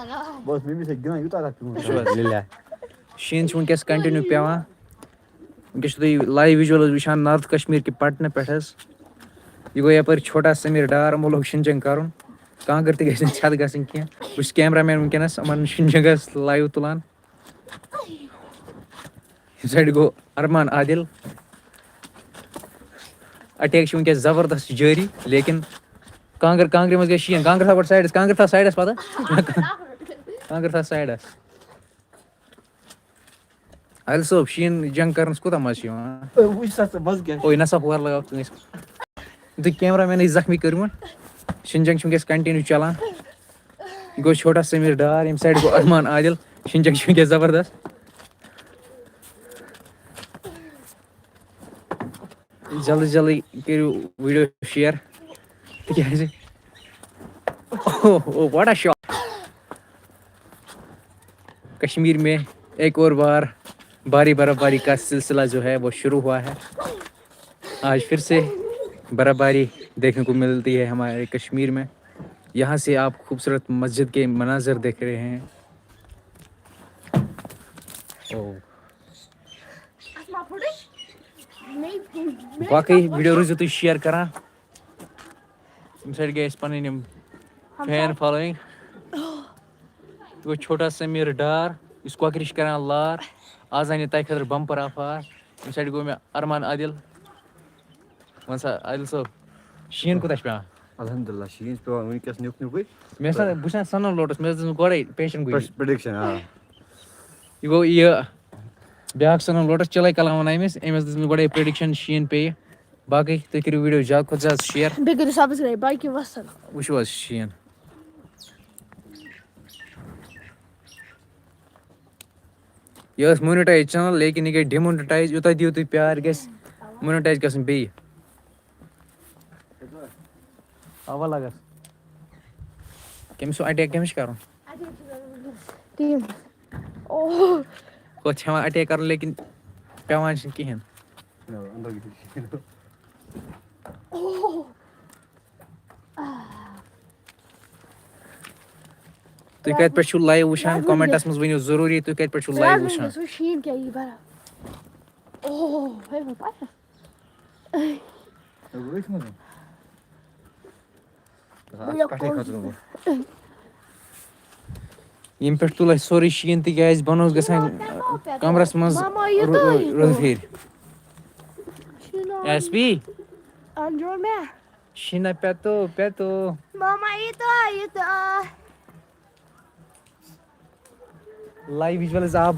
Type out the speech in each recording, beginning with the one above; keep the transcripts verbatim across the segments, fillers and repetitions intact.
بہٕ اوسُس مٔمی سۭتۍ گِنٛدان، یوٗتاہ تَتھ پیوٚمُت چھُ۔ وٕچھ حظ، لیلہ۔ شیٖن چھُ وٕنکیٚس continue پٮ۪وان۔ وٕنکیٚس چھُو تُہۍ live visual حظ وٕچھان North Kashmir کہِ پٹنہٕ پٮ۪ٹھ حظ۔ یہِ گوٚو یَپٲرۍ چھوٹا سمیٖر ڈار، یِمو لوگ شِنجنٛگ کَرُن۔ کانٛگٕر تہِ گژھِ نہٕ ژھٮ۪تھ گژھٕنۍ کینٛہہ۔ بہٕ چھُس camera man وٕنکیٚنَس، یِمَن شِنجنٛگَس live تُلان۔ ییٚمہِ side گوٚو ارمان عادل۔ Attack چھِ وٕنکیٚس زبردست جٲری، لیکن کانٛگٕر، کانٛگرِ منٛز گژھِ شیٖن۔ کانٛگٕر تھاو گۄڈٕ sideس، کانٛگٕر تھاو sideس پتہٕ۔ کانٛگٕر تھاو sideس۔ عادل صٲب، شیٖن جنٛگ کرنس کوٗتاہ مزٕ چھُ یِوان؟ اے، وٕچھ سا ژٕ مزٕ کیٛاہ چھُ۔ اوے نسا ہورٕ لگاو کٲنٛسہِ۔ تُہۍ camera man ٲسۍ زخمی کٔرمٕتۍ۔ شیٖن جنٛگ چھِ وٕنکیٚس continue چلان۔ یہِ گوٚو چھوٹا سمیٖر ڈار، ییٚمہِ side گوٚو ارمان عادل۔ شیٖن جنٛگ چھِ وٕنکیٚس زبردست۔ جلدی جلدی کٔرِو video share، تِکیٛازِ، اوہ، اوہ، what a shot! کشمیر میں ایک اور بار بھاری برف باری کا سلسلہ جو ہے وہ شروع ہوا ہے۔ آج پھر سے برف باری دیکھنے کو ملتی ہے ہمارے کشمیر میں۔ یہاں سے آپ خوبصورت مسجد کے مناظر دیکھ رہے ہیں۔ اوہ۔ باقٕے video روٗزِو تُہۍ share کران۔ ییٚمہِ سۭتۍ گٔے اَسہِ پَنٕنۍ یِم fan following۔ یہِ گوٚو چھوٹا سمیٖر ڈار، یُس کۄکرِ چھِ کران لار۔ آز اَنہِ تۄہہِ خٲطرٕ bumper offer۔ ییٚمہِ سۭتۍ گوٚو مےٚ ارمان عادل۔ وَن سا عادل صٲب، شیٖن کوٗتاہ چھُ پٮ۪وان؟ الحمدللہ، شیٖن چھُ پٮ۪وان وٕنکیٚس نیُک نیُکُے۔ مےٚ ٲس نہ، بہٕ چھُس نہ سَنَن لوٹَس، مےٚ ٲس دِژمٕژ گۄڈَے پیشن گویی۔ Prediction، آ۔ یہِ گوٚو یہِ بیٛاکھ سَنَن لوٹَس، چِلَے کلام وَنان أمِس، أمۍ ٲس دِژمٕژ گۄڈَے prediction شیٖن پیٚیہِ۔ باقٕے تُہۍ کٔرِو video زیادٕ کھۄتہٕ زیادٕ share۔ بیٚیہِ کٔرِو subscribe، باقٕے وَسَلام۔ وٕچھِو حظ شیٖن۔ یہِ ٲس monetize channel، لیکن یہِ گٔے demonetize۔ یوٗتاہ دِیِو تُہۍ پیار، گژھِ monetize گژھُن بیٚیہِ۔ اَوا لَگَس۔ کٔمِس چھُ attack، کٔمِس چھُ کَرُن؟ ٹیٖم۔ اوہ۔ ہُتھ چھِ ہٮ۪وان attack کَرُن، لیکن پٮ۪وان چھِنہٕ کِہیٖنۍ۔ اوہ۔ تُہۍ کَتہِ پٮ۪ٹھ چھِو live وٕچھان؟ Comment منٛز ؤنِو ضروٗری، تُہۍ کَتہِ پٮ۪ٹھ چھِو live وٕچھان؟ شیٖن کیٛاہ یی بَران؟ اوہ، ہے، بہٕ پَتہٕ۔ ییٚمہِ پٮ۪ٹھ تُل اَسہِ سورُے شیٖن، تِکیٛازِ بۄنہٕ اوس گژھان کَمرَس منٛز روٚد پھیٖرۍ۔ S P. شیٖنہ پٮ۪تو، پٮ۪تو۔ ماما، یہِ تہٕ، یہِ تہٕ۔ Live visual is up۔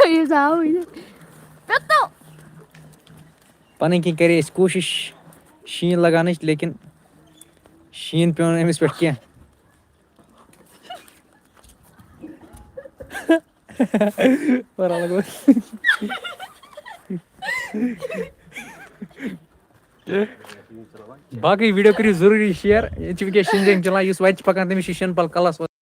یہِ زاو یہِ۔ پٮ۪تو۔ پَنٕنۍ کِنۍ کَرے اَسہِ کوٗشِش شیٖن لَگاونٕچ، لیکن شیٖن پیوٚو نہٕ أمِس پٮ۪ٹھ کینٛہہ۔ باقٕے video کٔرِو ضروٗری share۔ ییٚتہِ چھِ وٕنکیٚس شِنجَنٛگ چَلان، یُس وَتہِ چھِ پَکان، تٔمِس چھِ شٮ۪ن پَل کَلَس۔